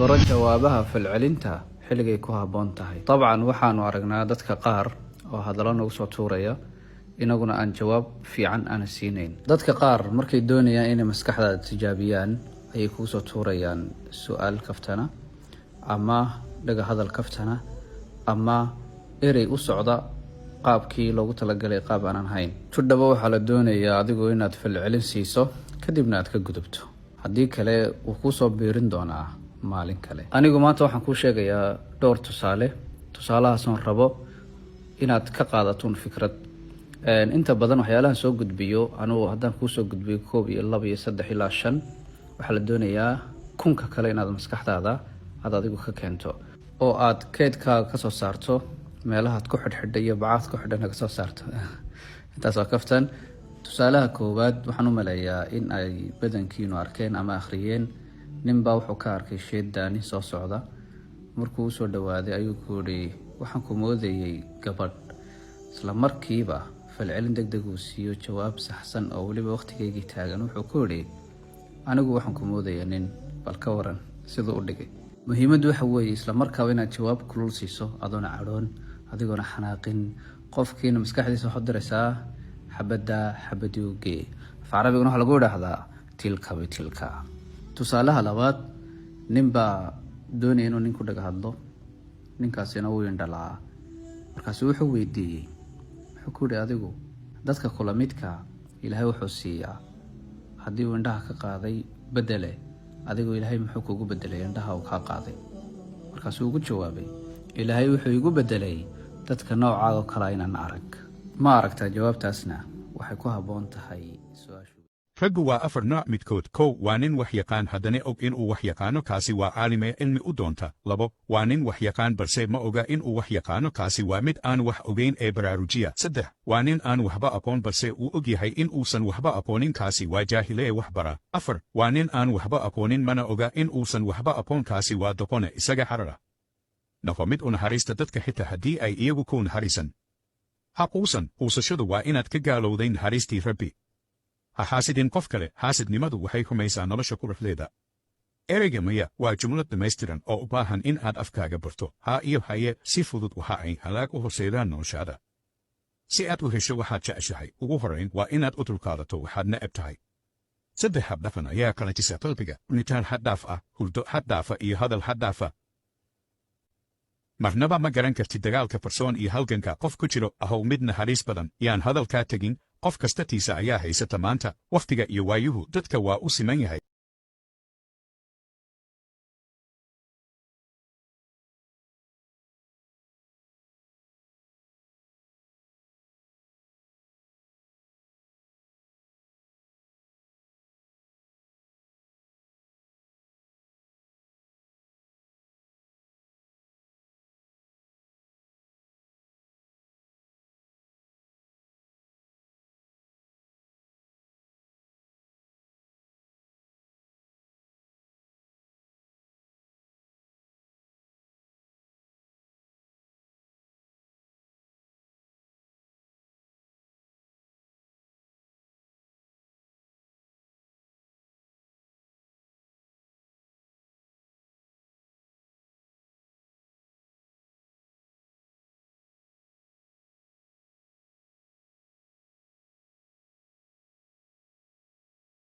Baro jawaabaha falcelinta xilligay ku habboon tahay. Dabcan, waxaanu aragnaa dadka qaar oo hadallo nagu soo tuuraya, inaguna aan jawaab fiican aana siinayn. Dadka qaar markay doonayaan inay maskaxdaada tijaabiyaan ayay kugu soo tuurayaan su-aal kaftana ama dhaga hadal kaftana ama erey u socda qaabkii loogu talagalay qaab aanan hayn. Judhaba waxaa la doonayaa adigu inaad falcelin siiso, kadibna aad ka gudubto. Haddii kale, wuu kuusoo biirin doonaa maalin kale. Anigu maanta waxaan kuu sheegayaa dhowr tusaale, tusaalahaasoon rabo inaad ka qaadatoon fikrad. Inta badan waxyaalahan soo gudbiyo anugu, haddaan kuusoo gudbiyo koob iyo laba iyo saddex ilaa shan, waxaa la doonayaa kunka kale inaad maskaxdaada aad adigu ka keento oo aad keydkaaga kasoo saarto, meelahaad ku xidhxidhay iyo bacaad ku xidhana kasoo saarto. Intaas waa kaftan. Tusaalaha koowaad, waxaan u maleeyaa in ay badankiinu arkeen ama akhriyeen. Ninbaa wuxuu ka arkay sheedda nin soo socda. Markuu usoo dhawaaday ayuu ku yihi, "Waxaan ku moodayay gabadh." Isla markiiba falcelin deg deg uu siiyo, jawaab saxsan oo weliba waqtigeygii taagan, wuxuu ku yidhi, "Anigu waxaan ku moodaya nin." Bal ka waran siduu u dhigay? Muhiimaddu waxa weeye isla markaaba inaad jawaab kulul siiso, adoona cadhoon, adigoona xanaaqin. Qofkiina maskaxdiisa waxaad diraysaa xabadda xabadii u gee. Af Carabiguna waxaa lagu idhaahdaa "تلك بتلك". Tusaalaha labaad, nin baa doonaya inuu nin ku dhaga hadlo. Ninkaasina wuu indhalaa. Markaasu wuxuu weydiiyey, wuxuu ku yihi, "Adigu dadka kula midka Ilaahay wuxuu siiyaa haddii uu indhaha ka qaaday bedele, adigu Ilaahay muxuu kugu bedelay indhaha uu kaa qaaday?" Markaasuu ugu jawaabay, "Ilaahay wuxuu igu bedelay dadka noocaago kalea inaan arag." Ma aragtaa? Jawaabtaasna waxay ku habboon tahay su-aashu. Raggu waa afar nooc midkood. Kow, waa nin wax yaqaan haddana og inuu wax yaqaano. Kaasi waa caalimee cilmi u doonta. Labo, waa nin wax yaqaan balse ma oga inuu wax yaqaano. Kaasi waa mid aan wax ogayn ee baraarujiya. Saddex, waa nin aan waxba aqoon balse uu og yahay in uusan waxba aqoonin. Kaasi waa jaahilee wax bara. Afar, waa nin aan waxba aqoonin mana oga in uusan waxba aqoon. Kaasi waa doqone isaga xarara. Noqo mid u naxariista dadka xitaa haddii ay iyagu ku naxariisan. Ha quusan. Quusashadu waa inaad ka gaalowday naxariistii Rabbi. Ha xaasidin qof kale. Xaasidnimadu waxay rumaysaa nolosha quruxdeeda. Ereyga "maya" waa jumlad dhammaystiran oo u baahan in aad afkaaga barto. "Haa" iyo "haye" si fudud waxa ay halaag u horseedaan noloshaada. Si aad u hesho waxaad jeceshahay, ugu horrayn waa inaad u dulqaadato waxaad na'ab tahay. Saddex habdhaqan ayaa qalajisa qalbiga: cunitaan xad dhaaf ah, hurdo xad dhaafa iyo hadal xad dhaafa. Marnaba ma garan kartid dagaalka farsoon iyo halganka qof ku jiro. Ahow mid naxariis badan. Yaan hadalkaa tegin. Qof kasta tiisa ayaa haysata maanta. Wakhtiga iyo waayuhu dadka waa u siman yahay.